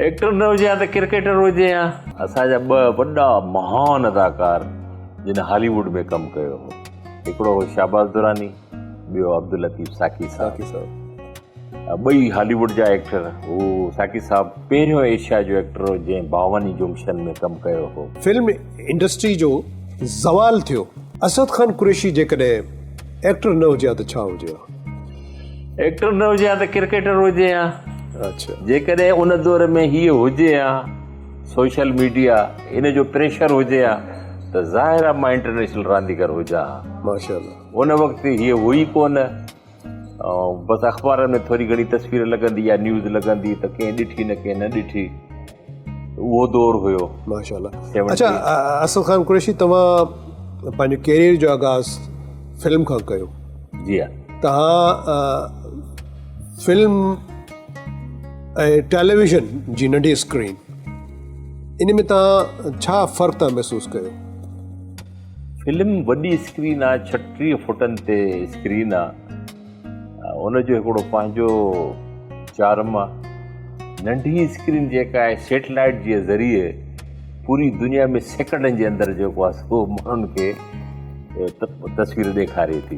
Actor نه هجي ها ته ڪرڪيٽر هجي ها. اسان جا ٻه وڏا مهان اداڪار جن هالي ووڊ ۾ ڪم ڪيو هو هڪڙو هو شهباز دراني ٻيو عبداللطيف ساقي صاحب. ساقي صاحب. ٻئي هالي ووڊ جا ايڪٽر. هو ساقي صاحب پهريون ايشيا جو ايڪٽر هو جنهن باواني جنڪشن ۾ ڪم ڪيو هو. فلم انڊسٽري جو زوال ٿيو. اسد خان قريشي جيڪڏهن ايڪٽر نه هجي ها ته ڇا هجي ها؟ ايڪٽر نه هجي ها ته ڪرڪيٽر هجي ها. اڇا. جيڪڏهن ان دور ۾ هيء هجي ها سوشل ميڊيا ان جو پريشر هجي ها ته ظاهر آهي مان انٽرنيشنل رانديگر هجان ها. ماشاءالله. ان وقت هيء هئي ڪونه ۽ بس اخبارن ۾ ٿوري گهڻي تصوير لڳندي يا نيوز لڳندي ته ڪنهن ڏٺي نه ڪنهن نه ڏٺي. اهو دور هيو. ماشاءالله. اڇا اسد خان قريشي توهان پنهنجو ڪيريئر جو آغاز فلم کان ڪيو. جي ها. توهان فلم ۽ ٽيليويزن جي ننڍي اسڪرين ان ۾ توهان ڇا فرق ٿا محسوس ڪيو؟ فلم وڏي اسڪرين آ 36 فوٽن تي اسڪرين آ ان جو هڪڙو پنهنجو چارم آ. ننڍي اسڪرين جيڪا آهي سيٽلائيٽ جي ذريعي پوري دنيا ۾ سيڪنڊن جي اندر جيڪو آ سو ماڻهن کي تصوير ڏيکاري ٿي.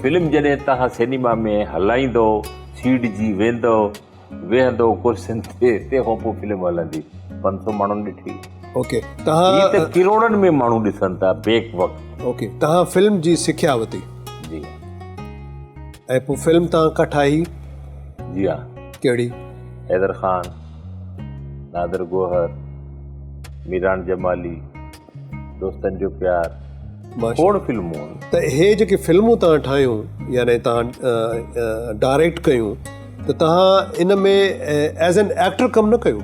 فلم جڏهن توهان سئنيما ۾ هلائيندو، سيڙجي ويندو، ويهندو ڪرسين تي، تنهن کان پوء فلم هلندي. 500 ماڻهن ڏٺي. اوڪي توهان هي ته ڪروڙن ۾ ماڻهو ڏسن ٿا بيڪ وقت. اوڪي توهان فلم جي سکيا ورتي. جي. ۽ پوء فلم توهان ڪا ٺاهي؟ جي ها. ڪهڙي؟ حيدر خان، نادر گوهر، ميران جمالي. دوستن جو پيار کوڙ فلمون. ته هي جيڪي فلمون توهان ٺاهيون يعني توهان ڊائريڪٽ ڪيون ته توهان ان ۾ ايز اين ايڪٽر ڪم نه ڪيو؟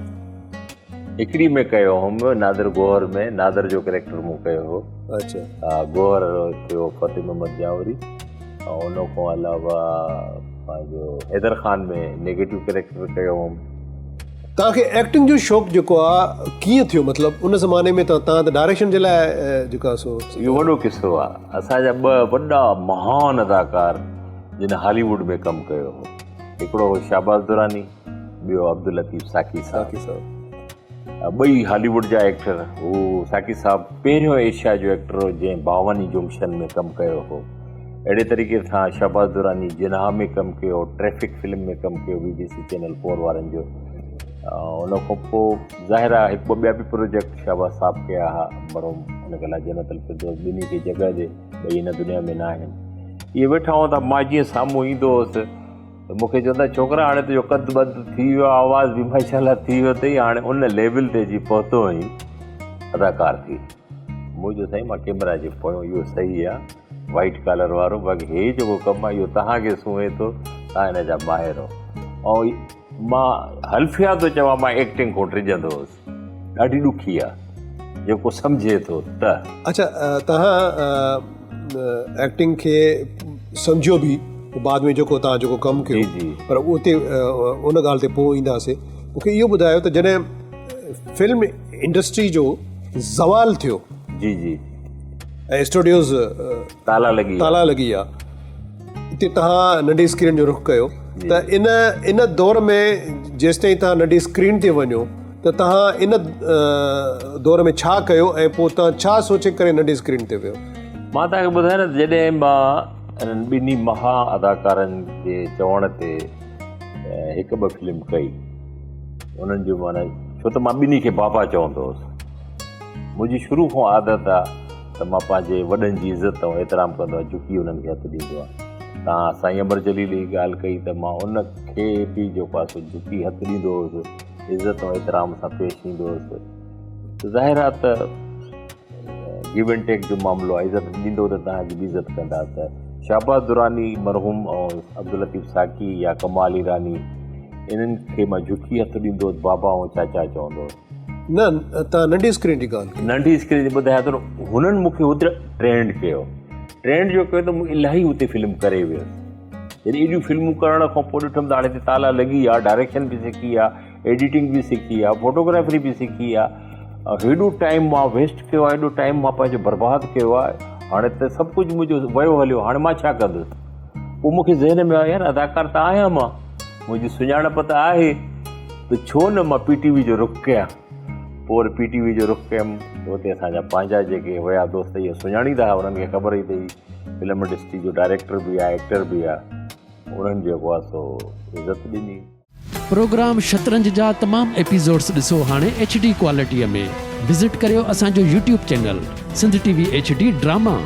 هڪڙي ۾ ڪيو هوم نادر گوهر ۾ نادر جو ڪريڪٽر مون ڪيو هو. اڇا. گوهر ٿيو فتح محمد جانوري ۽ ان کان علاوه پنهنجو حيدر خان ۾ نيگيٽو ڪريڪٽر ڪيو هوم. توهان کي ايڪٽنگ جو شوق جيڪو آ ڪيئن ٿيو مطلب ان زماني ۾ ته توهان ته ڊائريڪشن جي لاء جيڪو آ سو. اهو وڏو قصو آ اسان جا ٻه وڏا مهان اداڪار جن هالي ووڊ ۾ ڪم ڪيو هو هڪڙو هو شهباز دراني ٻيو عبداللطيف ساقي صاحب. ساقي صاحب. ٻئي هالي ووڊ جا ايڪٽر هو. ساقي صاحب پهريون ايشيا جو ايڪٽر هو جنهن باواني جنڪشن ۾ ڪم ڪيو هو. اهڙي طريقي سان شهباز دراني جناح ۾ ڪم ڪيو، ٽريفڪ فلم ۾ ڪم ڪيو بي بي سي چينل فور وارن جو. ان کان پوء ظاهر آهي هڪ ٻه ٻيا به پروجيڪٽ شهباز صاحب ڪيا ها مرحوم ان کي الله جنت الفردوس ٻنهي کي جڳهه ڏي ٻئي هن دنيا ۾ نه آهن. اهي ويٺا هوندا مان جيئن سامهون ايندو هوس ته مون کي چوندا ڇوڪرا هاڻي تنهنجو قد بد ٿي ويو آهي آواز به ماشاء الله ٿي ويو اٿئي هاڻي ان ليول تي اچي پهتو آهين اداڪار ٿي. مون چيو سائين مان ڪيمرا جي پويون اهو صحيح آهي وائيٽ ڪالر وارو باقي هي جيڪو ڪم آهي اهو توهان کي سونهي ٿو توهان هن جا ماهر آهيو ۽ مان حلفيا ٿو چوان مان ايڪٽنگ کان ڊڄندو هوس ڏاڍي ڏکي آهي جيڪو سمجهي ٿو ته. اڇا توهان ايڪٽنگ کي سمجهيو به بعد ۾ جيڪو توهان جيڪو ڪم ڪيو پر اتي ان ڳالهه تي پوء اينداسي مون کي اهو ٻڌايو ته جڏهن فلم انڊسٽري جو زوال ٿيو جي جي ۽ اسٽوڊيوز تالا لڳي تالا لڳي ويا اتي توهان ننڍي اسڪرين جو رخ ڪيو ته ان ان دور ۾ جيستائين توهان ننڍي اسڪرين تي وڃو ته توهان ان دور ۾ ڇا ڪيو ۽ پوء توهان ڇا سوچي ڪري ننڍي اسڪرين تي ويو؟ مان توهان کي ٻڌايان نه جڏهن مان انهن ٻنهي مها اداڪارن جي چوڻ تي هڪ ٻه فلم ڪئي انهن جو معنيٰ ڇو ته مان ٻنهي کي بابا چوندو هوس منهنجي شروع کان عادت آ ته مان پنهنجي وڏن جي عزت ۽ احترام ڪندو آهيان جهڪي انهن کي هٿ ڏيندو آهيان. توهان سائين امر جليل جي ڳالهه ڪئي ته مان ان کي به جيڪو آهي سو جهڪي هٿ ڏيندو هوس عزت ۽ احترام سان پيش ايندو هوس ته ظاهر آهي ته گيو اينڊ ٽيڪ جو معاملو آهي عزت ڏيندو ته توهان جي به عزت ڪندا ته شهباز دراني مرحوم ۽ عبداللطيف ساقي يا ڪمال ايراني انهن کي مان جهڪي هٿ ڏيندو هوس بابا ۽ چاچا چوندو هوس. نه توهان ننڍي اسڪرين جي ڳالهه ڪئي. ننڍي اسڪرين جي ٻڌايان ٿو نه هنن مون کي اتي ٽرينڊ ڪيو ٽرينڊ جو ڪيو ته مون الاهي اتي فلم ڪري ويس جڏهن ايڏيون فلمون ڪرڻ کان پوء ڏٺم ته هاڻي هتي تالا لڳي ويا ڊائريڪشن به سکي آ ايڊيٽنگ به سکي آ فوٽوگرافري به سکي آ هيڏو ٽائيم مان ويسٽ ڪيو آ هيڏو ٽائيم مان پنهنجو برباد ڪيو آ هاڻي ته سڀ ڪجهه منهنجو ويو هليو هاڻي مان ڇا ڪندس پوء مون کي ذهن ۾ آيو يار اداڪار ته آهيان مان منهنجي سڃاڻپ ته آهي. ته ڇو نه مان پي ٽي وي جو رخ ڪيان. پوء وري پي ٽي وي جو رخ ڪيم ته اتي اسان جا پنهنجا جيڪي هيا دوست اهي سڃاڻيندا هئا، انهن کي خبر هئي ته هي فلم انڊسٽري جو ڊائريڪٽر به آهي، ايڪٽر به آهي، انهن جيڪو آهي سو عزت ڏني. پروگرام شطرنج جا تمام ايپيسوڊس ڏسو هاڻي ايڇ ڊي ڪوالٽيء ۾. وزٽ ڪريو اسان جو YouTube channel Sindh T V H D drama.